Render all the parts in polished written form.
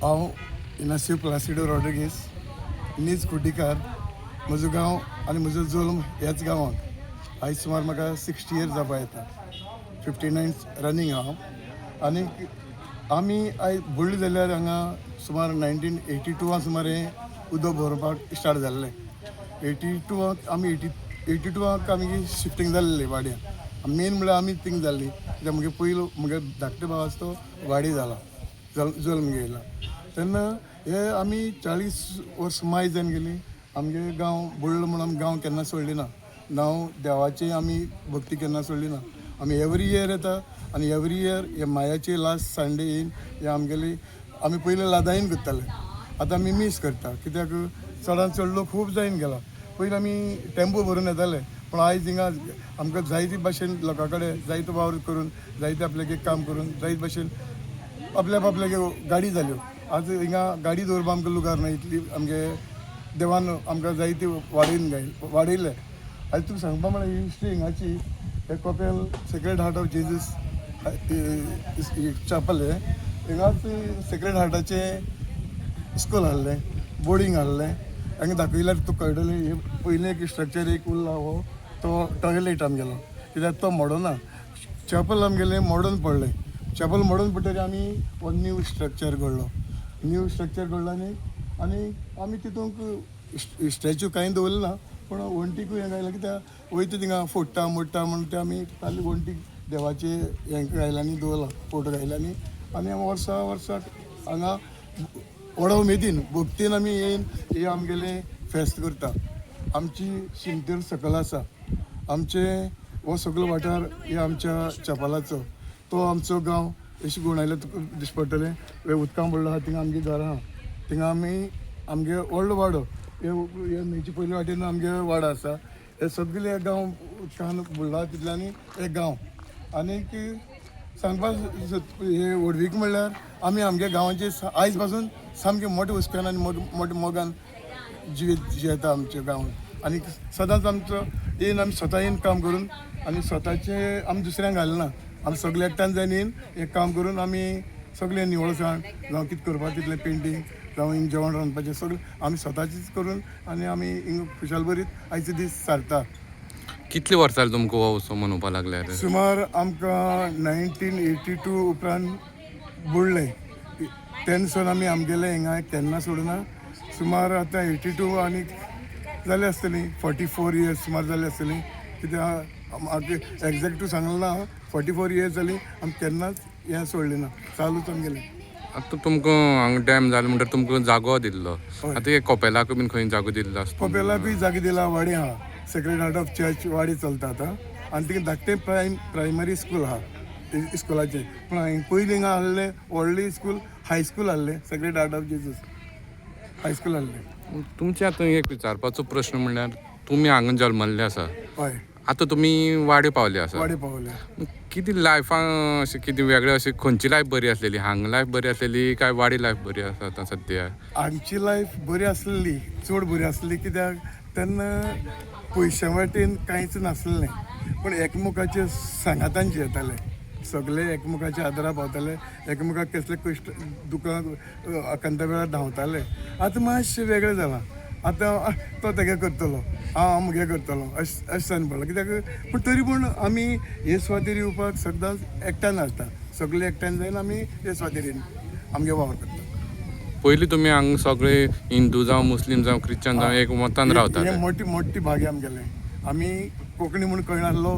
हांव इनासियो प्लासिडो रॉड्रिगीस, नीज कुड्डीकार. म्हजो गांव आनी म्हजो जल्म ह्याच गांवांत. आयज सुमार म्हाका 60 इयर्स जावपा येता, 59 रनींग हांव. आनी आमी आयज बुडले जाल्यार हांगा सुमार 1982 सुमार हें उदक भरपाक स्टार्ट जाल्लें. 82 आमी 82 आमी शिफ्टींग जाल्लें वाड्यार. मेन म्हणल्यार आमी थिंग जाल्ली कित्याक म्हगे पयलो म्हगे धाकटो भाव आसा तो वाडी जाला, जल्म घेयला. तेन्ना हे आमी 40 वर्स माय जावन गेली. आमगे गांव बुडलो म्हणून आमी गांव केन्ना सोडली ना. नांव देवाची आमी भक्ती केन्ना सोडली ना. आमी एवरी इयर येता आनी एवरी इयर हे मायाचे लास्ट संडे येवन हे आमगेली आमी पयलीं लादाईन करताले, आतां आमी मीस करता कित्याक चडान चड लोक खूब जायन गेला. पयलीं आमी टेम्पो भरून येताले, पूण आयज हिंगा आमकां जायते भाशेन लोकां कडेन जायतो वावर करून, जायते आपल्याक काम करून, जायते भाशेन आपल्या आपल्याक गाडी जाल्यो. आज हिंगा गाडी दवरपाक आमकां लुगार ना. इतली आमगे देवान आमकां जायती वाडयन गाय वाडयले. आयज तुका सांगपा म्हळ्यार ही हिस्ट्री हिंगाची, हे chapel sacred heart of Jesus chapel, हें हिंगाच सेक्रेड हार्टाचें स्कूल आहलें, बोर्डींग आहलें. हांगा दाखयल्यार तुका कळटलें. हे पयलें एक स्ट्रक्चर एक उरला, हो तो टॉयलेट आमगेलो, कित्याक तो मोडना. चॅपल आमगेलें मोडून पडलें. चॅपल मोडून पडटकीर आमी हो न्यू स्ट्रक्चर घडलो. न्यू स्ट्रक्चर घडलो आनी आनी आमी तितूंक स्टॅच्यू कांय दवरलें ना, पूण वण्टीकूय हें घायलां, कित्याक वयता थिंगा फोडटा मोडटा म्हण ते आमी खाली वण्टीक देवाचे हें घायला आनी दवरलां, फोटो घायला. आनी आनी वर्सा वर्साक हांगा व्हडा उमेदीन भक्तीन आमी येवन हे आमगेलें फेस्त करता. आमची शिमतेर सकल आसा. आमचे हो सगळो वाठार हे आमच्या चॅपलाचो, तो आमचो गांव. अशें गूण आयल्यार तुका दिश्टी पडटलें. हे उदकां पडलो आहा, थिंगा आमगे घरां आहा. थिंगा आमी आमगे व्हडलो वाडो, हे हे न्हंयचे पयले वाटेन आमगे वाडो आसा. हे सगळे गांव उदकान बुडला तितल्यांनी एक गांव. आनीक सांगपाक हे व्हडवीक म्हणल्यार आमी आमगे गांवाचे आयज पासून सामके मोठे हुस्क्यान आनी मोठे मोठे मोगान जिवीत जियेता आमच्या गांवांत. आनी सदांच आमचो येवन आमी स्वता येवन काम करून आनी स्वताचे आमी दुसऱ्यांक घालना. आमी सगळे एकट्यान जावन येवन एक काम करून आमी सगळें निवळसाण जावं कितें करपाक तितलें पेंटींग जावं हिंग जेवण रांदपाचें सगळें आमी स्वताचेच करून आनी आमी हिंग खुशाल बरीत आयचे दीस सारता. कितली वर्सां जाली तुमकां हो उत्सव मनोवपाक लागल्यार? सुमार आमकां 1982 उपरांत बुडलें, तेन्ना आमी आमगेलें हिंगा केन्ना सोडना. सुमार आतां 82 आनी जाले आसतली 44 इयर्स सुमार जाले आसतली. कित्याक म्हाका एग्जॅक्ट सांगलें ना, 44 इयर्स जाली, आमी केन्नाच हें सोडलें ना, चालूच आमगेलें. आतां तुमकां हांगा डॅम जालें म्हणटकीर तुमकां जागो दिल्लो. आतां हे कोपेलाक बीन खंय जागो दिल्लो आसता? कोपेलाकूय जागे दिला, वाडी आहा. सेक्रेड हार्ट ऑफ चर्च वाडी चलता आतां. आनी थिंगा धाकटें प्रायमरी स्कूल आहा स्कुलाचें. पूण हांवें पयलीं हिंगा आहलें व्हडलें स्कूल, हायस्कूल आहलें, sacred heart of Jesus high school आहलें. तुमचें आतां एक विचारपाचो प्रश्न म्हणल्यार तुमी हांगा जल्मल्ले आसा. हय. आतां तुमी वाडे पावले आसा. वाडे पावले. कितें लायफान अशें कितें वेगळें, अशें खंयची लायफ बरी आसलेली? हांगा लायफ बरी आसलेली काय वाडी लायफ बरी आसा आतां सद्या? आमची लायफ बरी आसलेली, चड बरी आसली, कित्याक तेन्ना पयशां वाटेन कांयच नासलें, पूण एकमेकाचे सांगातान जियेताले. सगळे एकमेकाच्या आदारा पावताले, एकमेकाक कसले कश्ट दुकां आकांता वेळार धांवताले. आतां मातशें वेगळें जालां. आतां तो तेगे करतलो, हांव म्हगे करतलो, अशें अशें जावन पडलां. कित्याक पूण तरी पूण आमी हे सुवातेर येवपाक सदांच एकट्यान आसता. सगळे एकट्यान जावन आमी हे सुवातेर येवन आमगे वावर करता. पयलीं तुमी हांगा सगळे हिंदू जावं, मुस्लीम जावं, क्रिश्चन जावं, एक मतान हे रावताले. मोठी मोठी भागी आमगेले. आमी कोंकणी म्हूण कळनासलो,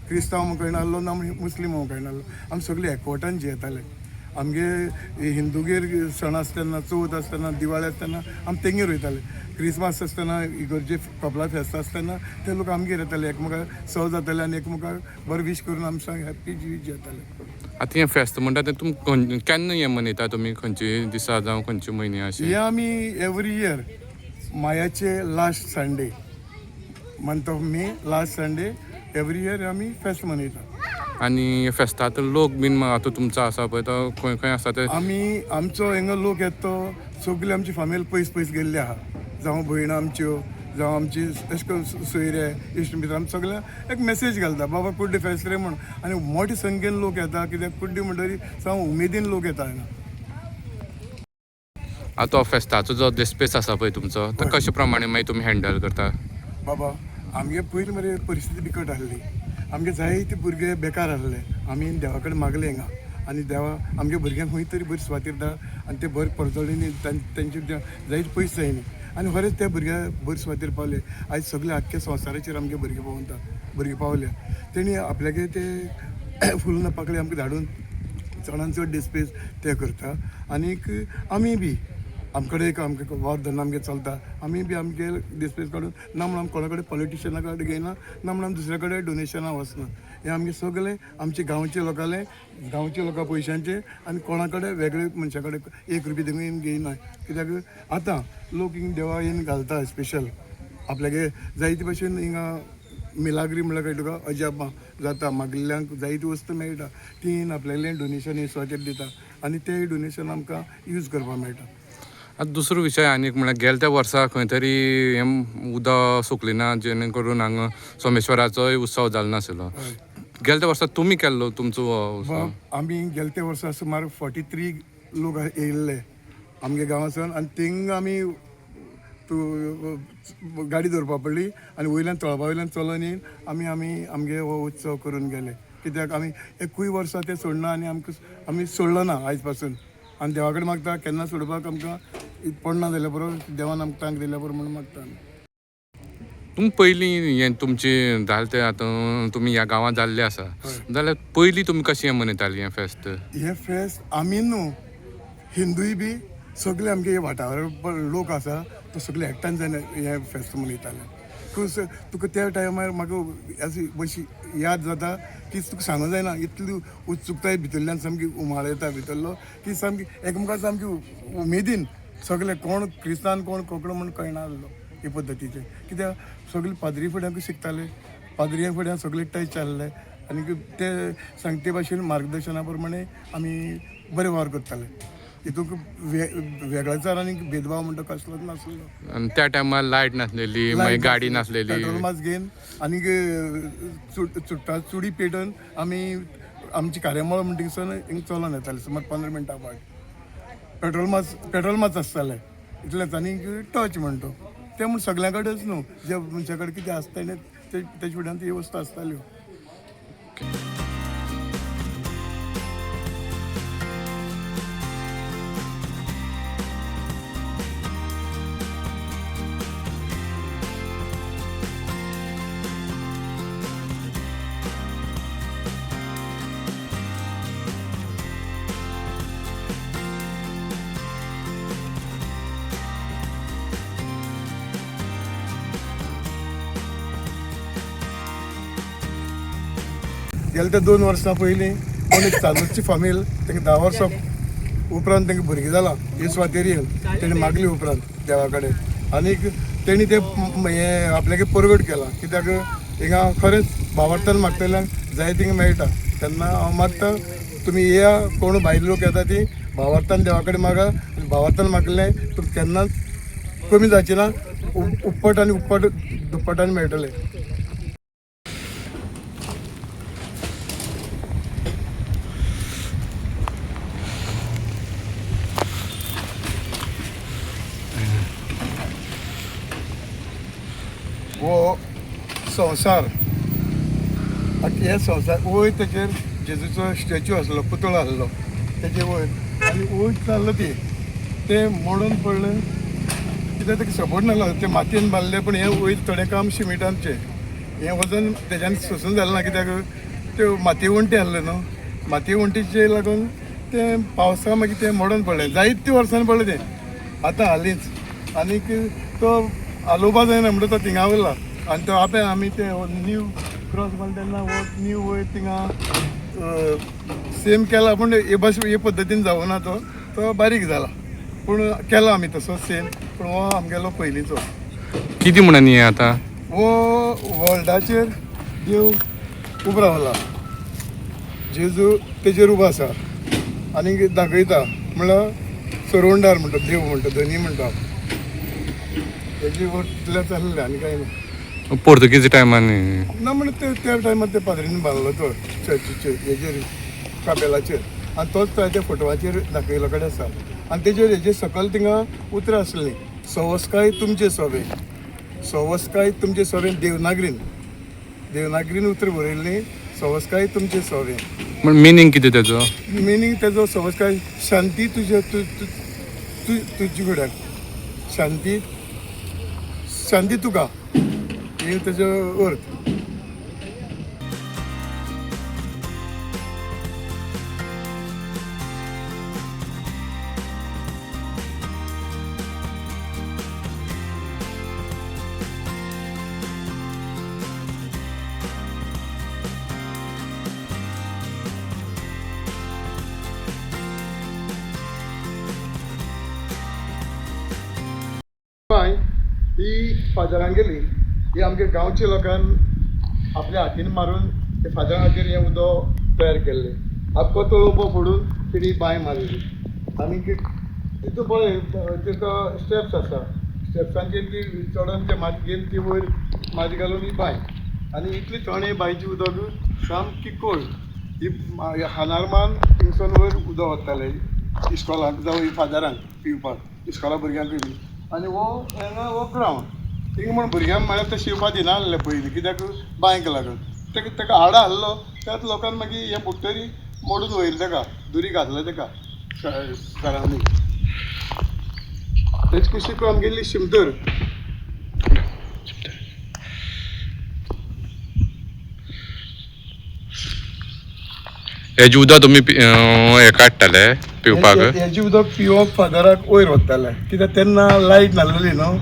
क्रिस्तांव म्हूण कळनासलो ना मुस्लीम म्हूण कळनासलो. आमी सगळे एकवटान जियेताले. आमगे हिंदूगेर सण आसतना, चवथ आसतना, दिवाळी आसतना आमी तेंगेर वयताले. क्रिसमस आसतना, इगर्जे कपला फेस्त आसतना ते लोक आमगेर येताले. एकमेकाक सव जाताले आनी एकमेकाक बरें वीश करून आमी सगळे हॅप्पी जिवीत जियेताले. आतां हें फेस्त म्हणटा तें तुमी केन्ना हें मनयता तुमी? खंयचे दिसा जावं खंयचे म्हयने अशें? हे आमी एवरी इयर मायाचे last Sunday, month of May, last Sunday, every year आमी फेस्त मनयता. आनी फेस्तांत लोक बीन आतां तुमचो आसा पळय, तो खंय खंय आसा ते? आमी आमचो हिंगा लोक येता तो सगळी आमची फामील पयस पयस गेल्ली आहा, जावं भयणां आमच्यो, जावं आमची अशें करून सोयरे, इश्ट मित्र, आमी सगळ्यांक एक मेसेज घालता, बाबा कुड्डे फेस्त रे म्हूण. आनी मोठे संख्येन लोक येता, कित्याक कुड्डे म्हणटरी सामको उमेदीन लोक येता हांगा. आतां तो फेस्ताचो जो देस्पेस आसा पळय तुमचो, तो कशे प्रमाणे मागीर तुमी हँडल करता? बाबा, आमगे पयलीं मरे परिस्थिती बिकट आसली. आमगे जायते भुरगे बेकार आसले. आमी देवा कडेन मागले हिंगा आनी देवा आमगे भुरग्यांक खंय तरी बरी सुवातेर धाड आनी ते बरे परजळिनी तेंचे जायते पयस जायनी. आनी खरेंच ते भुरगे बरे सुवातेर पावले. आयज सगळे आख्खे संवसाराचेर आमगे भुरगे भोंवता, भुरगे पावले. तेणी आपल्यागे ते फुल पाकळी आमकां धाडून चडान चड डिस्पेस ते करता. आनीक आमी बी आमकडे एक आमकां वावर धंदो आमगे चलता. आमी बी आमगे डिस्पेस काडून ना म्हणून आमी कोणा कडेन पॉलिटिशना कडेन घेयना, ना म्हणून आमी दुसऱ्या कडेन डोनेशना वचना. हें आमगे सगळें आमचे गांवचे लोकांले, गांवचे लोकां पयशांचे आनी कोणा कडेन वेगळे मनशा कडेन एक रुपया देखून घेयना. कित्याक आतां लोक हिंग देवा येवन घालता स्पेशल आपल्यागे जायते भशेन. हिंगा मिलाग्री म्हणल्यार कळटा तुका, अजापां जाता, मागिल्ल्यांक जायती वस्तू मेळटा. ती आपल्यालें डोनेशन हे सुवातेर दिता आनी तें डोनेशन आमकां यूज करपाक मेळटा. आतां दुसरो विशय आनीक म्हळ्यार गेल्या त्या वर्सा खंय तरी हें उदक सुकलें ना, जेणे करून हांगा सोमेश्वराचोय उत्सव जालो नासलो. गेल्या त्या वर्सा तुमी केल्लो तुमचो हो उत्सव? बाब, आमी गेले त्या वर्सा सुमार 43 लोक येयल्ले आमगे गांवांसून आनी थिंग आमी तूं गाडी दवरपा पडली आनी वयल्यान तळपा वयल्यान चलोन येवन आमी आमी आमगे हो उत्सव करून गेले. कित्याक आमी एकूय वर्सा तें सोडना आनी आमकां आमी सोडलो ना आयज पासून. आनी देवा कडेन मागता केन्ना सोडपाक आमकां पडना जाल्यार पुरो, देवान आमकां तांक दिल्या पुरो म्हणून मागता आमी. तुमी पयलीं हें तुमचें जालें तें, आतां तुमी ह्या गांवांत जाल्ले आसा जाल्यार पयलीं तुमी कशें मनयतालीं हें फेस्त? हें फेस्त आमी न्हू, हिंदूय बी सगळे आमगे वाठारा लोक आसा तो सगळे एकठांय जावन हें फेस्त मनयताले. तुका तुका त्या टायमार म्हाका अशी बशी याद जाता की तुका सांगूंक जायना, इतली उत्सुकताय भितरल्यान सामकी उमाळ येता भितरलो की सामकी एकमेका सामकी उमेदीन सगळे कोण क्रिस्तान कोण कोंकणो म्हूण कळना आसलो हे पद्दतीचे. कित्याक सगळे पाद्री फुड्यांक शिकताले, पाद्रियां फुड्यां सगळे टच आसले आनी ते सांगते भाशेन मार्गदर्शना प्रमाणे आमी बरे वावर करताले. हितूंक वेगळेचार आनी भेदभाव म्हणटा कसलोच नासलो. आनी त्या टायमार लायट नासलेली, मागीर गाडी नासलेली. पेट्रोल मास घेवन आनी चुट्टा चुडी पेटोवन आमी आमची कार्यावळ म्हणटा थिंगसून हिंग चलोन येताले सुमार 15 मिनटां फाट. पेट्रोल मास आसतालें इतलेंच आनी टॉर्च म्हणटा तें म्हूण सगळ्यां कडेच न्हू, जे मनशा कडेन कितें आसता तेणे तेजे फुड्यान ती वस्तू आसताल्यो. गेले ते 2 वर्सां पयलीं कोण एक चालूची फामील तांकां 10 वर्सां उपरांत तांकां भुरगीं जालां हे सुवातेर येवन तेणी मागली उपरांत देवा कडेन आनीक तेणी ते हें आपल्यागे परगट केलां. कित्याक हिंगा खरेंच भावार्थान मागतल्यांक जाय थिंगा मेळटा. तेन्ना हांव मागता तुमी येया, कोण भायले लोक येता ती भावार्थान देवा कडेन मागा आनी भावार्थान मागलें तुमकां केन्नाच कमी जावचें ना, उपट आनी उपट दुप्पटान मेळटलें. हो संवसार आतां हे संवसार वयर तेचेर जेजूचो स्टॅच्यू आसलो, पुतळो आसलो तेजे वयर आनी वयर चाललो ती तें मोडून पडलें. कित्याक ताका सपोर्ट नासलो, तें मातयेन बांदलें पूण हें वयर थोडें काम शिमिटांचें हें वजन तेज्यान सोंसून जालें ना. कित्याक त्यो मातये वण्टी आसल्यो न्हू, मातये वण्टीचेर लागून तें पावसा मागीर तें मोडून पडलें. जायते वर्सांनी पडलें तें आतां हालींच. आनीक तो आलोवपा जायना म्हणटा तो थिंगा उरला आनी तो आपे आमी ते न्यू क्रॉस मारले तेन्ना हो न्यू वयर थिंगा सेम केला पूण हे भाशे हे पद्दतीन जावना, तो तो बारीक जाला पूण केला आमी तसो सेम. पूण हो आमगेलो पयलींचो. कितें म्हणून हें आतां हो वर्ल्डाचेर देव उबो रावला, जेजू तेजेर उबो आसा आनी दाखयता म्हणल्यार सरवंडार म्हणटा, देव म्हणटा, धनी म्हणटा. तेजी तितलें चल्लें आनी कांय ना. पोर्तुगीज टायमान ना म्हण ते त्या टायमार ते पाद्रीन बांदलो तो चर्चीचेर हेजेर कापेलाचेर आनी तोच तो त्या फोटवाचेर दाखयलो कडेन आसा. आनी तेजेर हेजे सकयल थिंगा उतरां आसलीं, सवस्काय तुमचे सोबे, सवस्काय तुमचे सोबे, देवनागरीन, देवनागरीन उतरां बरयल्लीं, सवस्काय तुमचे सोबे. म्हण मिनींग कितें तेजो? मिनींग तेजो सवस्काय शांती तुजे तुजे कडेन, शांती, शांती तुका, हे तेजो अर्थ. बांय ही फादरांगेली, ही आमगे गांवच्या लोकान आपल्या हातीन मारून ते फादरा खातीर हें उदक तयार केल्लें. आख्खो तळो उबो फोडून तेणी बांय मारली. आनी तितून पळय ताका स्टेप्स आसा, स्टेप्सांचेर ती चडोन ते माती घेवन ती वयर माती घालून ही बांय. आनी इतली थंड ही बांयची उदक, सामकी कोल्ड. ही हानार मान थिंगसून वयर उदक वतालें इस्कॉलाक जावं फादरांक पिवपाक, इस्कॉला भुरग्यांकूय बी. आनी हो हांगा हो ग्रावंड थिंगा म्हण भुरग्यांक म्हळ्यार ते शिंवपा दिना आसले पयलीं, कित्याक बांयक लागून. ताका ताका हाडा हाडलो त्याच लोकान मागीर हें बुडटरी मोडून वयलें ताका, दुरी घातले ताका सरांनी. तेच कुशीक आमगेली शिमतर. हेजें उदक तुमी हें काडटाले पिवपाक? हेजें उदक पिवप फादराक वयर वतालें, कित्याक तेन्ना लायट नासलेली न्हू,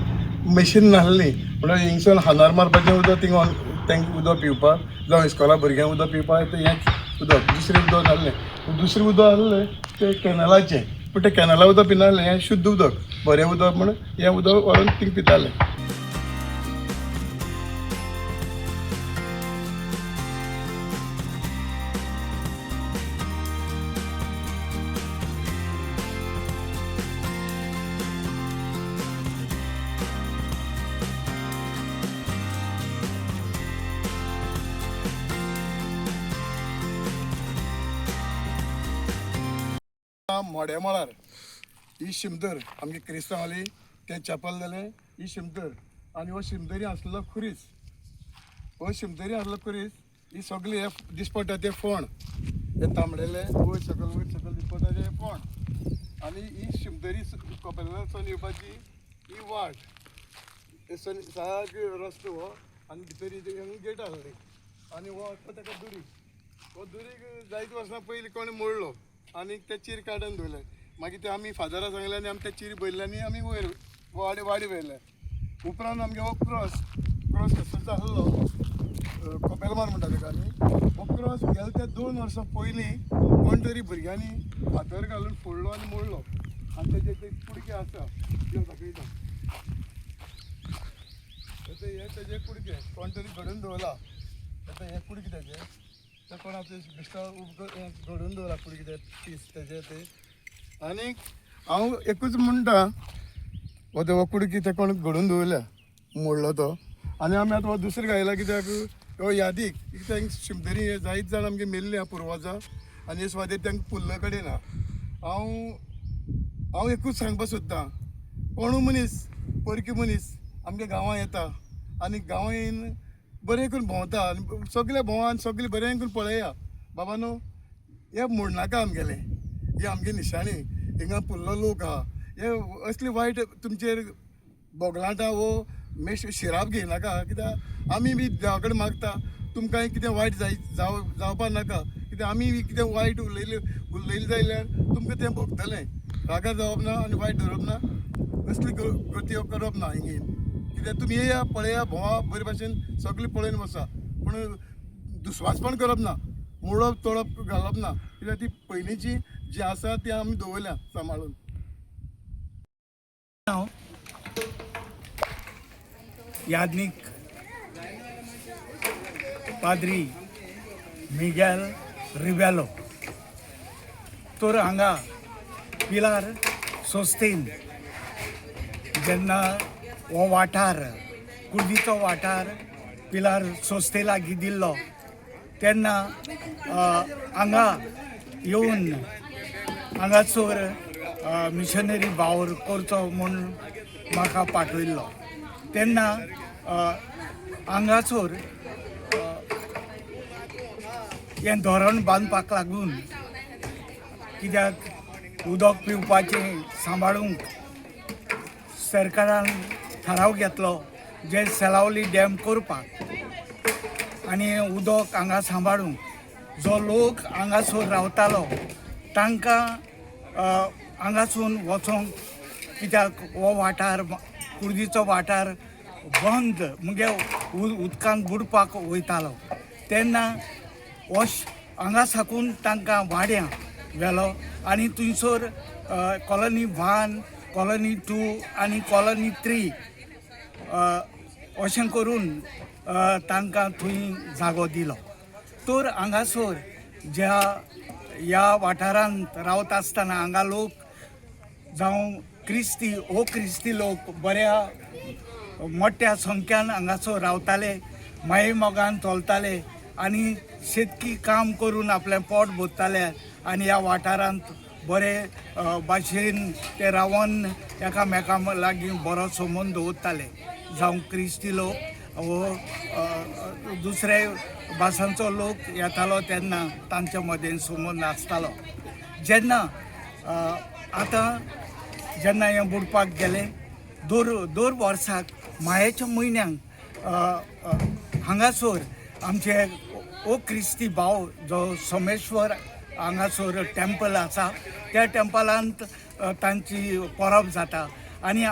मशीन नासली, म्हणून हिंगसून हानार मारपाचें उदक थिंगा तांकां उदक पिवपाक जावं इस्कॉला भुरग्यांक उदक पिवपाक तें हेंच उदक, दुसरें उदक नासलें. दुसरें उदक आहलें तें कॅनलाचें, पूण तें कॅनला उदक पिनासलें, हें शुद्ध उदक, बरें उदक म्हण हें उदक व्हरून थिंग पितालें. मोड्या मळार ही शिमदर आमगे क्रिस्तांवाली तें चॅपल जालें, ही शिमदर. आनी हो शिमदरी आसलो खुरीस, हो शिमदरी आसलो खुरीस. ही सगळी हे दिसपट्टा ते फोंड, हे तांबडेले वयर सकयल वयर सकयल दिसपट्टा ते फोंड. आनी ही शिमदरी कपेलासून येवपाची ही वाट, हे सारकी रस्तो हो. आनी भितर ही गेट आहली आनी हो आसता ताका दुरीग. हो दुरीग जायत वर्सां पयलीं कोणें मोडलो आनी ते चीर काडून दवरले. मागीर ते आमी फादरा सांगलें आनी आमी ते चीर भरले आनी आमी वयर वाडी वाडी व्हेले. उपरांत आमगे हो क्रॉस, क्रॉस कसो आहलो, कपेलमार म्हणटा ताका आमी. हो क्रॉस गेले त्या 2 वर्सां पयलीं कोण तरी भुरग्यांनी फातर घालून फोडलो आनी मोडलो. आनी तेजे ते कुडके आसा ते दाखयता, आतां हे तेजे कुडके कोण तरी घडून दवरला. आतां हे कुडके तेजे ते कोण आपले बिश्टा घडून दवरला कुडके ते पीस तेजे ते. आनीक हांव एकूच म्हणटा, हो ते हो कुडकी ते कोण घडून दवरल्या, मोडलो तो. आनी आमी आतां हो दुसरो घायला कित्याक हो यादीक, कित्याक शिमतरी हे जायत जाण आमगे मेल्ले आहा पुर्वजां आनी हे सुवातेर तांकां पुल्ल कडेन आहा. हांव हांव एकूच सांगपाक सोदतां, कोणू मनीस परकी मनीस आमच्या गांवां येता आनी गांवां येवन बरें करून भोंवता आनी सगळे भोंवा सगळे बरें करून पळया, बाबा न्हू हे मोडनाका आमगेलें, ही आमगे निशाणी, हिंगा पुल्लो लोक आहा, हे असली वायट तुमचेर बोगलाटां वो मेश शिराप घेयनाका, कित्याक आमी बी देवा कडेन मागता तुमकां कितें वायट जाय जावपा नाका, कित्याक आमी बी कितें वायट उलयलें उलयलें जाल्यार तुमकां तें भोगतलें. रागार जावप ना आनी वायट धरप ना, असली कृती करप ना हिंगे, कित्याक तुमी येया पळया भोंवा बरे भाशेन सगळें पळोवन वसा, पूण दुस्वासपण करप ना, मोडप तोडप घालप ना, कित्याक ती पयलींची जी आसा ती आमी दवरल्या सांबाळून. हांव याज्ञीक पाद्री मिगेल रिबेलो. तर हांगा पिलार संस्थेन जेन्ना हो वाठार कुर्दीचो वाठार पिलार संस्थे लागीं दिल्लो तेन्ना हांगा येवन हांगासर मिशनरी वावर करचो म्हूण म्हाका पाठयल्लो. तेन्ना हांगासर हें धरण बांदपाक लागून, कित्याक उदक पिवपाचें सांबाळूंक सरकारान थाराव घेतलो जे सेलावली डॅम करपाक आनी उदक हांगा सांबाळूंक. जो लोक हांगासर रावतालो तांकां हांगासून वचोंक, कित्याक हो वाठार कुर्दीचो वाठार बंद म्हणजे उदकान बुडपाक वयतालो. तेन्ना हो हांगा साकून तांकां वाड्यां व्हेलो आनी थंयसर कॉलनी 1, कॉलनी 2 आनी कॉलनी 3 अशें करून तांकां थंय जागो दिलो. तर हांगासर ज्या ह्या वाठारांत रावता आसतना हांगा लोक जावं क्रिस्ती ओ क्रिस्ती लोक बऱ्या मोठ्या संख्यान हांगासर रावताले, माये मोगान चलताले आनी शेतकी काम करून आपलें पोट भरताले आनी ह्या वाठारांत बरे भाशेन ते रावन एकामेका लागीं बरो संबंद दवरताले. जावं क्रिस्ती लोक वो दुसरे भासांचो लोक येतालो तेन्ना तांचे मदें संबंद आसतालो. जेन्ना आतां जेन्ना हें बुडपाक गेलें, दर दर वर्साक मायेच्या म्हयन्यांक हांगासर आमचे ओ क्रिस्ती भाव जो सोमेश्वर हांगासर टेम्पल आसा त्या टेम्पलांत तांची परब जाता आनी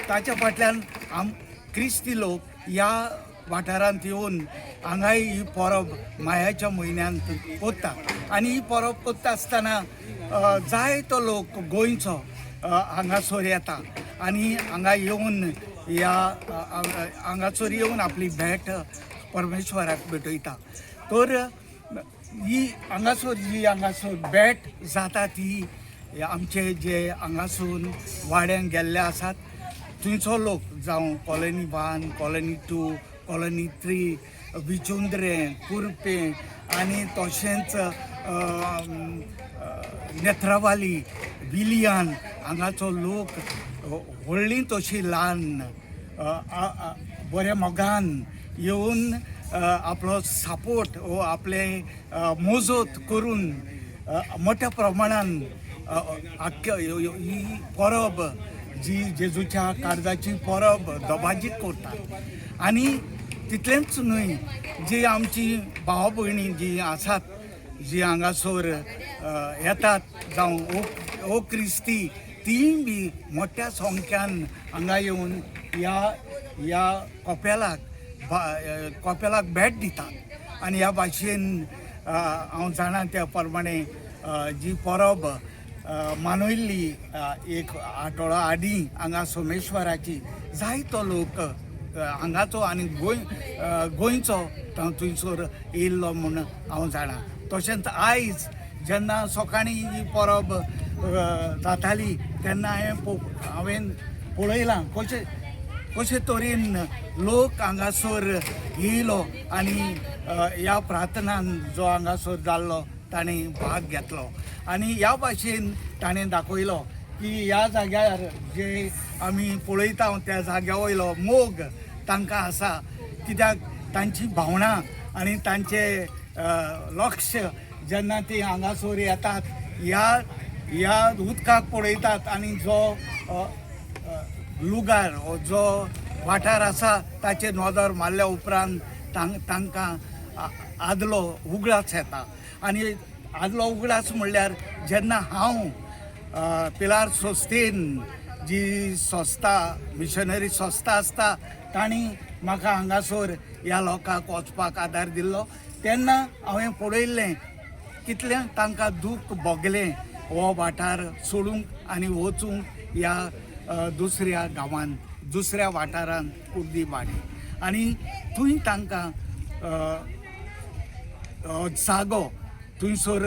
ताच्या फाटल्यान आम क्रिस्ती लोक ह्या वाठारांत येवन हांगाय ही परब मायाच्या म्हयन्यांत करता. आनी ही परब करता आसतना जायतो लोक गोंयचो हांगासर येता आनी हांगा येवन ह्या हांगासर येवन आपली भेट परमेश्वराक भेटयता. तर ही हांगासर जी हांगासर भेट जाता ती आमचे जे हांगासून वाड्यांक गेल्ले आसात थंयचो लोक, जावं कॉलनी 1, कॉलनी 2, कॉलनी 3, विचुंद्रें, कुर्पें आनी तशेंच नेत्रावाली, विलियान हांगाचो लोक व्हडली तशी ल्हान बऱ्या मोगान येवन आपलो सपोर्ट वो आपलें मोजत करून मोठ्या प्रमाणान आख्ख्या ही परब जी जेजूच्या काळजाची परब दबाजीक करतात. आनी तितलेंच न्हय, जी आमची भाव भयणी जी आसात जी हांगासर येतात जावं ओ ओ क्रिस्ती, तीय बी मोठ्या संख्यान हांगा येवन ह्या ह्या कोपेलाक कोपेलाक भेट दितात. आनी ह्या भाशेन हांव जाणा त्या प्रमाणे जी परब मनयल्ली एक आठवडो आदीं हांगा सोमेश्वराची जायतो लोक हांगाचो आनी गोंयचो थंयसर येयल्लो म्हूण हांव जाणा. तशेंच आयज जेन्ना सकाळीं ही परब जाताली तेन्ना हांवें पळयलां कशें कशे तरेन लोक हांगासर येयलो आनी ह्या प्रार्थनान जो हांगासर जाल्लो ताणें भाग घेतलो. आनी ह्या भाशेन ताणें दाखयलो की ह्या जाग्यार जे आमी पळयता त्या जाग्या वयलो मोग तांकां आसा, कित्याक तांची भावनां आनी तांचे लक्ष जेन्ना ती हांगासर येतात ह्या ह्या उदकाक पळयतात आनी जो लुगार हो जो वाठार आसा ताचेर नदर मारल्या उपरांत तांकां आदलो उगडास येता. आनी आदलो उगडास म्हणल्यार जेन्ना हांव पिलार संस्थेन जी संस्था मिशनरी संस्था आसता तांणी म्हाका हांगासर ह्या लोकांक वचपाक आदार दिल्लो तेन्ना हांवें पळयल्लें कितलें तांकां दूख भोगलें हो वाठार सोडूंक आनी वचूंक ह्या दुसऱ्या गांवांत दुसऱ्या वाठारांत कुर्दी वाडी. आनी थंय तांकां जागो थंयसर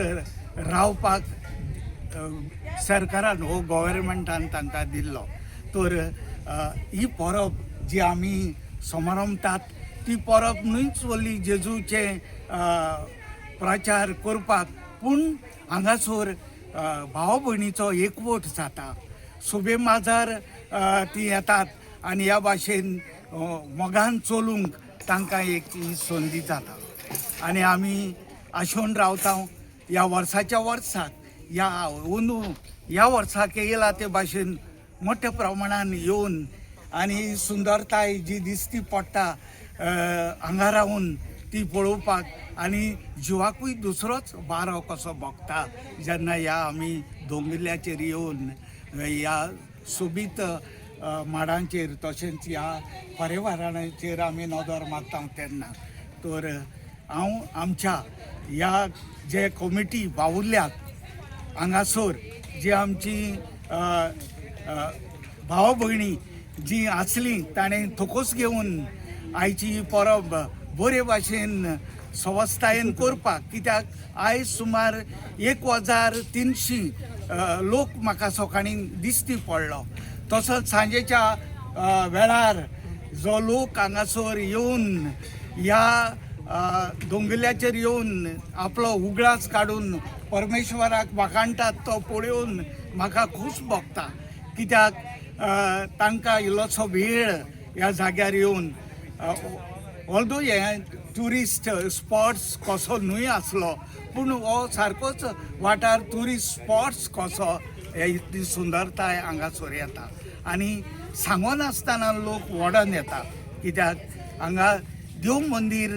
रावपाक सरकारान हो गव्हर्मेंटान तांकां दिल्लो. तर ही परब जी आमी समारंभतात ती परब न्हूच व्हडली जेजूचें प्रचार करपाक, पूण हांगासर भाव भयणीचो एकवट जाता. सुबे माजार ती येतात आनी ह्या भाशेन मोगान चलूंक तांकां एक ही संदी जाता. आनी आमी आशोवन रावता ह्या वर्साच्या वर्साक ह्या अंदू ह्या वर्साक येयला ते भाशेन मोठ्या प्रमाणान येवन आनी ही सुंदरताय जी दिसती पडटा हांगा रावन ती पळोवपाक आनी जिवाकूय दुसरोच बारो कसो भोगता जेन्ना ह्या आमी दोंगुल्ल्याचेर येवन ह्या सोबीत माडांचेर तशेंच ह्या पर्यावरणाचेर आमी नदर मारता तेन्ना. तर हांव आमच्या ह्या जे कमिटी वावुरल्यात हांगासर जी आमची भाव भयणी जी आसली ताणें थोकोस घेवन आयची ही परब बरे भाशेन सवस्तायेन करपाक, कित्याक आयज सुमार 1300 लोक म्हाका सकाळीं दिश्टी पडलो. तसोच सांजेच्या वेळार जो लोक हांगासर येवन ह्या दोंगुल्ल्याचेर येवन आपलो उगडास काडून परमेश्वराक वाखाणटात तो पळोवन म्हाका खूश भोगता, कित्याक तांकां इल्लोसो वेळ ह्या जाग्यार येवन, ऑल्दो हे ट्युरिस्ट स्पॉट्स कसो न्हय आसलो पूण हो सारकोच वाठार ट्युरिस्ट स्पॉट्स कसो हे इतली सुंदरताय हांगासर येता आनी सांगनासतना लोक वोडोन येता, कित्याक हांगा देव मंदीर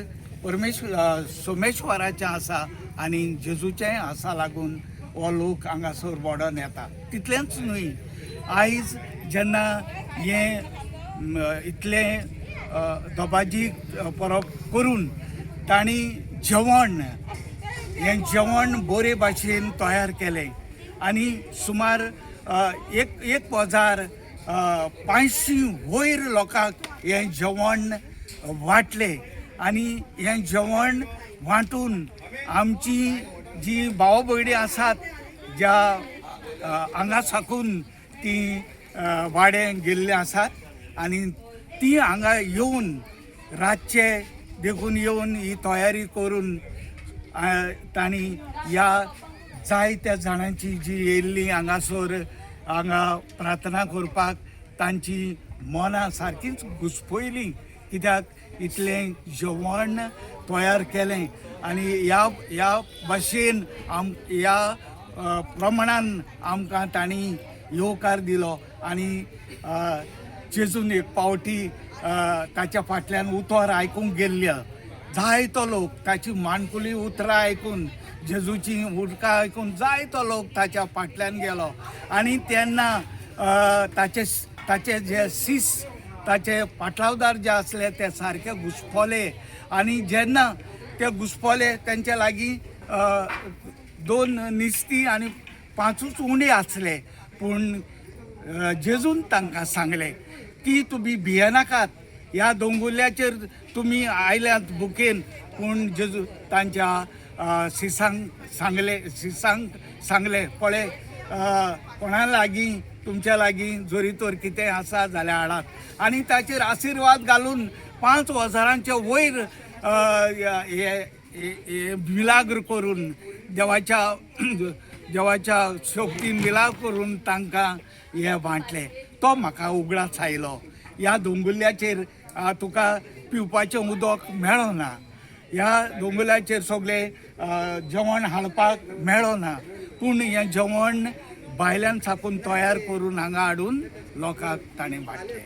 परमेश्वर सोमेश्वराचें आसा आनी जेजूचेंय आसा लागून हो लोक हांगासर वोडोन येता. तितलेंच न्हय, आयज जेन्ना हें इतलें दबाजी परब करून तांणी जेवण हें जेवण बरे भाशेन तयार केलें आनी सुमार 1500 वयर लोकांक हें जेवण वांटलें आनी हें जेवण वांटून आमची जी भाव भयणी आसात ज्या हांगा साकून ती वाडे गेल्ले आसात आनी ती हांगा येवन रातचे देखून येवन ही तयारी करून तांणी ह्या जायत्या जाणांची जी येयल्ली हांगासर हांगा प्रार्थना करपाक तांची मनां सारकीच घुसपयलीं, कित्याक इतलें जेवण तयार केलें आनी ह्या ह्या भाशेन ह्या प्रमाणान आमकां तांणी येवकार दिलो आनी जेजून एक पावटी ताच्या फाटल्यान उतर आयकूंक गेल्ले जायतो लोक ताची माणकुली उतरां आयकून जेजूची उतरां आयकून जायतो लोक ताच्या फाटल्यान गेलो आनी तेन्ना ताचे ताचे जे सीस ताचे पाटलावदार जे आसले ते सारके घुसपले आनी जेन्ना ते घुसपले तेंच्या लागीं 2 निस्ती आनी 5 उंडे आसले पूण जेजून तांकां सांगलें की तुमी भियेनाकात, ह्या दोंगुल्ल्याचेर तुमी आयल्यात बुकेन, पूण जेजू तांच्या सिसांक सांगलें, सिसांक सांगलें पळय कोणा लागीं तुमच्या लागीं जरी तर कितें आसा जाल्यार हाडात आनी ताचेर आशिर्वाद घालून 5000 वयर हे मिलाग्र करून देवाच्या देवाच्या शक्तीन मिलाग्र करून तांकां हे वांटलें. तो म्हाका उगडास आयलो ह्या दोंगुल्ल्याचेर तुका पिवपाचें उदक मेळना, ह्या दोंगुल्ल्याचेर सगळें जेवण हाडपाक मेळना, पूण हें जेवण भायल्यान साकून तयार करून हांगा हाडून लोकांक ताणें वांटलें.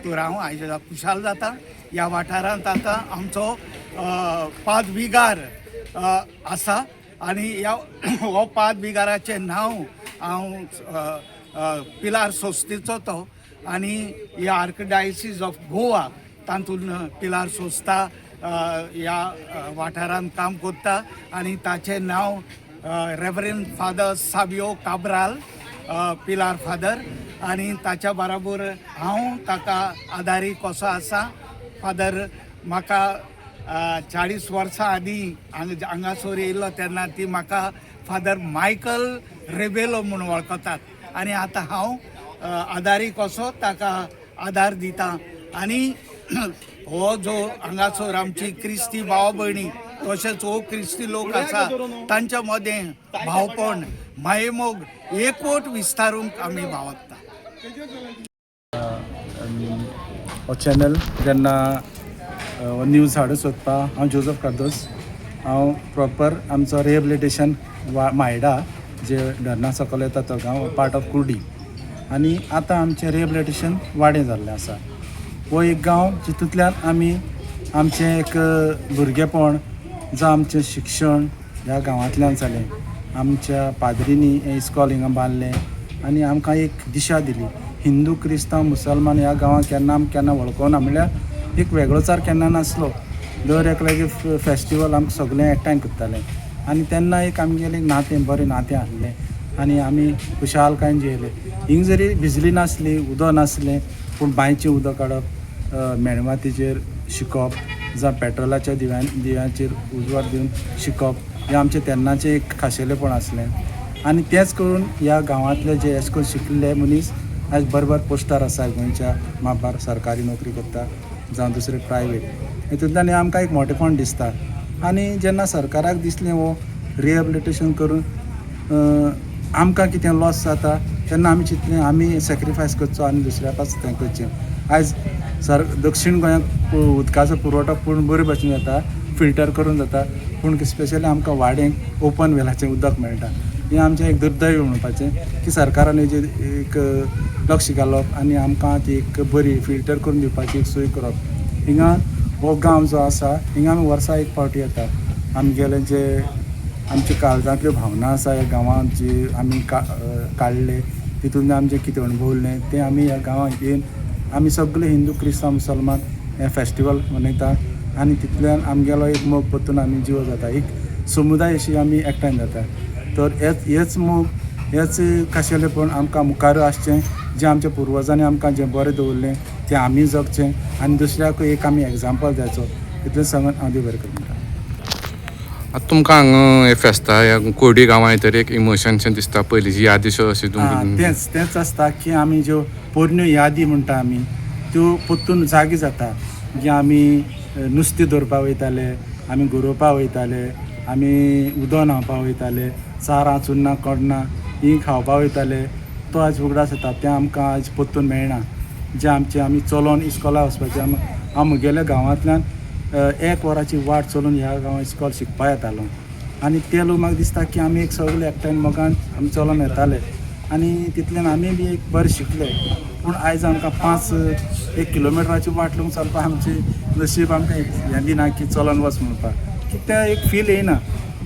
तर हांव आयज खुशाल जाता ह्या वाठारांत आतां आमचो पाद विगार आसा आनी ह्या हो पाद विगाराचें नांव हांव पिलार सोस्तीचो तो आनी ह्या आर्कडायसीस ऑफ गोवा तातूंत पिलार सोस्ता ह्या वाठारांत काम करता आनी ताचें नांव reverend father Savio Cabral Pilar father आनी ताच्या बराबर हांव ताका आदारी कसो आसा. फादर म्हाका 40 वर्सां आदीं हांगासर येयल्लो तेन्ना ती म्हाका फादर मायकल रेबेलो म्हूण वळखतात आनी आतां हांव आदारी कसो ताका आदार दिता. आनी हो जो हांगासर आमची क्रिस्ती भाव भयणी तशेंच हो क्रिस्ती लोक आसा तांच्या मदें भावपण, मायेमोग, एकवट विस्तारूंक आमी वावरता. हो चॅनल जेन्ना हो न्यूज हाडूंक सोदता, हांव जोजफ कार्दोज. हांव प्रॉपर आमचो रिहेबिलिटेशन वा मायडा जे धरणा सकयल येता तो गांव, पार्ट ऑफ कुर्डी. आनी आतां आमचें रिहेबिलिटेशन वाडें जाल्लें आसा. हो एक गांव जितूंतल्यान आमी आमचें एक भुरगेपण जावं आमचें शिक्षण ह्या गांवांतल्यान जालें. आमच्या पाद्रींनी हें इस्कॉल हिंगा बांदलें आनी आमकां एक दिशा दिली. हिंदू, क्रिस्तांव, मुसलमान ह्या गांवांत केन्ना आमी केन्ना वळखना, म्हणल्यार एक वेगळोचार केन्ना नासलो. दर एकल्यागे फेस्टिवल आमकां सगळें एकठांय करताले आनी तेन्ना एक आमगेलें नातें, बरें नातें आसलें आनी आमी खुशालकायेन जियेले. हिंग जरी बिजली नासली, उदक नासलें, पूण बांयचें उदक काडप, मेणवातीचेर शिकप जावं पेट्रोलाच्या दिव्यांचेर उजवाड दिवन शिकप हें आमचें तेन्नाचें एक खाशेलेपण आसलें. आनी तेंच करून ह्या गांवांतले जे अशें करून शिकिल्ले मनीस आयज बरे बरे पोस्टार आसा, गोंयच्या मापार सरकारी नोकरी करता जावं दुसरे प्रायवेट. हितूंतल्यान हें आमकां एक मोटेपण दिसता. आनी जेन्ना सरकाराक दिसलें हो रिहेबिलिटेशन करून आमकां कितें लॉस जाता, तेन्ना आमी चिंतलें आमी सॅक्रिफायस करचो आनी दुसऱ्या पास तें करचें. आयज सर दक्षीण गोंयांत उदकाचो पुरवठो पूर्ण बरे भशेन जाता, फिल्टर करून जाता, पूण स्पेशली आमकां वाडेंक ओपन वेलाचें उदक मेळटा. हें आमचें एक दुर्दैव म्हणपाचें की सरकारान हेजेर एक लक्ष घालप आनी आमकां ती एक बरी फिल्टर करून दिवपाची एक सोय करप. हिंगा हो गांव जो आसा, हिंगा आमी वर्सा एक फावटी येता. आमगेले जे आमच्या काळजांतल्यो भावना आसा, ह्या गांवांत जी आमी काडले, तितून आमचें कितें अणभवलें तें आमी ह्या गांवांत येवन आमी सगळे हिंदू, क्रिस्तांव, मुसलमान हें फेस्टिवल मनयता आनी तितल्यान आमगेलो एक मोग परतून आमी जिवो जाता, एक समुदाय अशी आमी एकठांय जाता. तर हेच हेच मोग, हेच खाशेलेपण आमकां मुखारूय आसचें. जें आमच्या पुर्वजांनी आमकां जें बरें दवरलें तें आमी जगचें आनी दुसऱ्याकूय एक आमी एग्जाम्पल द्याचो. इतलें सांगून हांव देव बरें करूं म्हणटा. आतां तुमकां हांगा हे फेस्ता ह्या कोडी गांवां येतरी एक इमोशनशें दिसता, पयलींची यादी अशी तुमकां? तेंच तेंच आसता की आमी ज्यो पोरण्यो यादी म्हणटा आमी, त्यो परतून जागे जाता की आमी नुस्तें धरपाक वयताले, आमी गरोवपाक वयताले, आमी उदक न्हांवपाक वयताले, चारां, चुन्नां, कोडणां हीं खावपाक वयताले. तो आयज उगडास येता. तें आमकां आयज परतून मेळना. जें आमचें आमी चलोन इस्कॉला वचपाचें, हांव म्हगेल्या गांवांतल्यान एक वराची वाट चलून ह्या गांवांत इस्कॉल शिकपाक येतालो आनी ते लोक म्हाका दिसता की आमी एक सगळे एकठांय मोगान आमी चलोन येताले आनी तितल्यान आमी बी एक बरें शिकले. पूण आयज आमकां 5 एक किलोमिटराची वाट लागून चलपाक आमची नशीब आमकां हें दिना की चलोन वच म्हणपाक की तें एक फील येयना.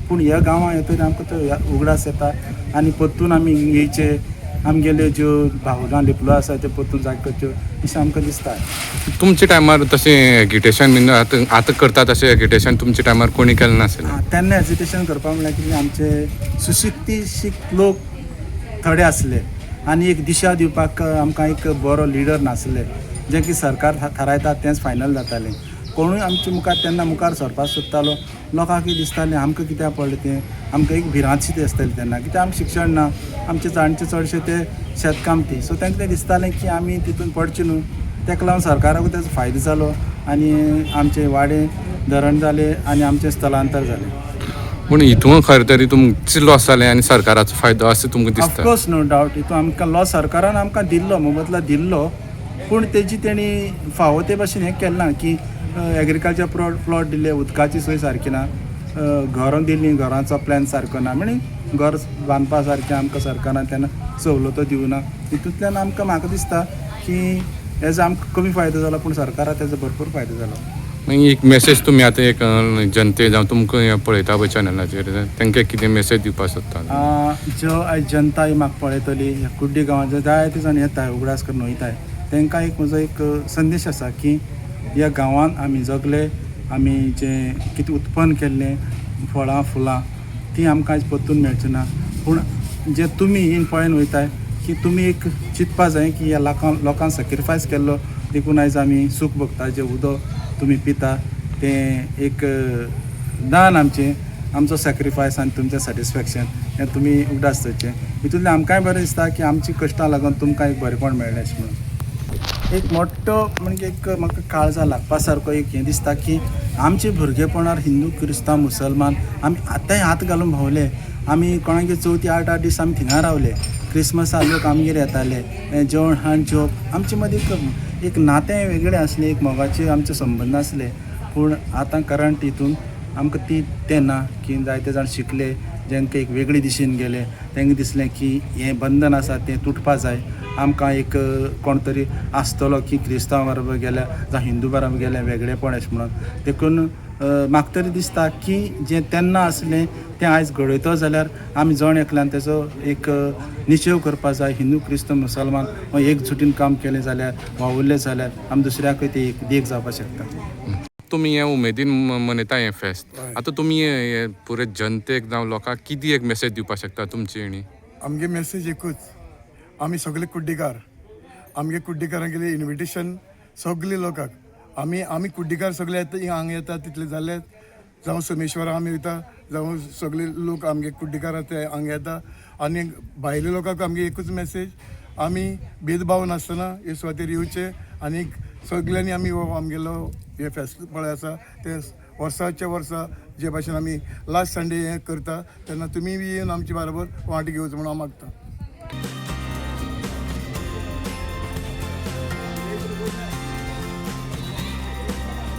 पूण ह्या गांवां येतकीर आमकां तो उगडास येता आनी परतून आमी येयचे, आमगेल्यो ज्यो भावना लिपलो आसा त्यो परतून जाग करच्यो अशें आमकां दिसता. तुमच्या टायमार तशें एगिटेशन बीन आतां आतां करता तशें एगिटेशन तुमच्या टायमार कोणी केलें नासलें? आं, तेन्ना एजिटेशन करपाक म्हणल्यार कितें, आमचे सुशिक्षीत लोक थोडे आसले आनी एक दिशा दिवपाक आमकां एक बरो लिडर नासले. जें की सरकार थारायता तेंच फायनल जातालें. कोणूय आमचे मुखार तेन्ना मुखार सरपाक सोदतालो, लोकांक कितें दिसतालें, आमकां कित्याक पडलें तें. आमकां एक भिरांतशी ती आसताली तेन्ना, कित्याक आमकां शिक्षण ना, आमचे जाणटे चडशे ते शेतकामती, सो तांकां तें दिसतालें की आमी तितून पडचे न्हू. ताका लागून सरकाराकूय ताजो फायदो जालो आनी आमचें वाडें धरण जालें आनी आमचें स्थलांतर जालें. पूण हितून खरें तरी तुमचें लॉस जालें आनी सरकाराचो फायदो अशें तुमकां दिसता? ऑफकोर्स, नो डावट. हितून आमकां लॉस, सरकारान आमकां दिल्लो मोबदला दिल्लो, पूण तेजी तेणी फावो ते भाशेन हें केलें ना की एग्रीकल्चर प्लॉट दिले, उदकाची सोय सारकी ना, घरां दिलीं, घरांचो प्लॅन सारको ना, म्हणजे घर बांदपा सारकें आमकां सरकारान तेन्ना सवलतो दिवना. हितूंतल्यान आमकां, म्हाका दिसता की हेजो आमकां कमी फायदो जाला, पूण सरकाराक तेजो भरपूर फायदो जालो. मागीर एक मेसेज तुमी आतां एक जनते जावं तुमकां हें पळयता पळय चॅनलाचेर, तांकां कितें मेसेज दिवपाक सोदता? ज्यो आयज जनता ही म्हाका पळयतली, ह्या कुड्डी गांवांत जायते जाण येताय, उगडास करून वयताय, तांकां एक म्हजो एक संदेश आसा की ह्या गांवांत आमी जगले, आमी जें कितें उत्पन्न केल्लें, फळां फुलां, तीं आमकां आयज परतून मेळचीं ना. पूण जे तुमी इन पळयन वयताय की तुमी एक चिंतपा जाय की ह्या लोकांक सॅक्रिफायस केल्लो देखून आयज आमी सूख भोगता. जें उदक तुमी पिता तें एक दान आमचें, आमचो सॅक्रिफायस आनी तुमचें सॅटिस्फॅक्शन हें तुमी उगडास दवरचें. हितूंतल्यान आमकांय बरें दिसता की आमची कश्टां लागून तुमकां एक बरेंपण मेळ्ळें अशें म्हणून. एक मोठो म्हणजे एक म्हाका काळजा लागपा सारको एक हें दिसता की आमचे भुरगेपणार हिंदू क्रिस्तांव मुसलमान आमी आतांय हात घालून भोंवले. आमी कोणागे चवथी आठ आठ दीस आमी थिंगा रावले. क्रिसमसा लोक आमगेर येताले, जेवण हाण जेवप, आमचे मदीं एक एक नातें वेगळें आसलें, एक मोगाचे आमचे संबंद आसले. पूण आतां करंट हितून आमकां ती तें ना की जायते जाण शिकले, जेंका एक वेगळे दिशेन गेले, तांकां दिसलें की हें बंधन आसा तें तुटपा जाय. आमकां एक कोण तरी आसतलो की क्रिस्तांव बरोबर गेल्या जावं हिंदू बरोबर गेल्या वेगळेपण अशें म्हणून. देखून म्हाका तरी दिसता की जें तेन्ना आसलें तें आयज घडयतो जाल्यार आमी जण एकल्यान तेजो एक निशेव करपा जाय. हिंदू क्रिस्तांव मुसलमान हो एकजुटीन काम केलें जाल्यार, वावुरलें जाल्यार आमी दुसऱ्याकूय ती एक देख जावपाक शकता. तुमी हें उमेदीन मनयता हें फेस्त. आतां तुमी हें पुरे जनतेक जावं लोकांक कितें एक मेसेज दिवपाक शकता तुमची हेणी? आमगे मेसेज एकूच, आमी सगळे कुड्डीकार, आमगे कुड्डीकारांगेलें इन्विटेशन सगळे लोकांक. आमी कुड्डीकार सगळे येता, हांगा येता तितले जाले, जावं सोमेश्वरा आमी वयता, जावं सगळे लोक आमगे कुड्डीकार आसा ते हांगा येता. आनी भायले लोकांक आमगे एकूच मेसेज, आमी भेदभाव नासतना हे सुवातेर येवचे आनी सगळ्यांनी आमी हो आमगेलो हे फेस्त पळय आसा ते वर्साच्या वर्सा जे भाशेन आमी लास्ट संडे हें करता तेन्ना तुमी बी येवन आमचे बरोबर वांटो घेवचो म्हणून हांव मागता.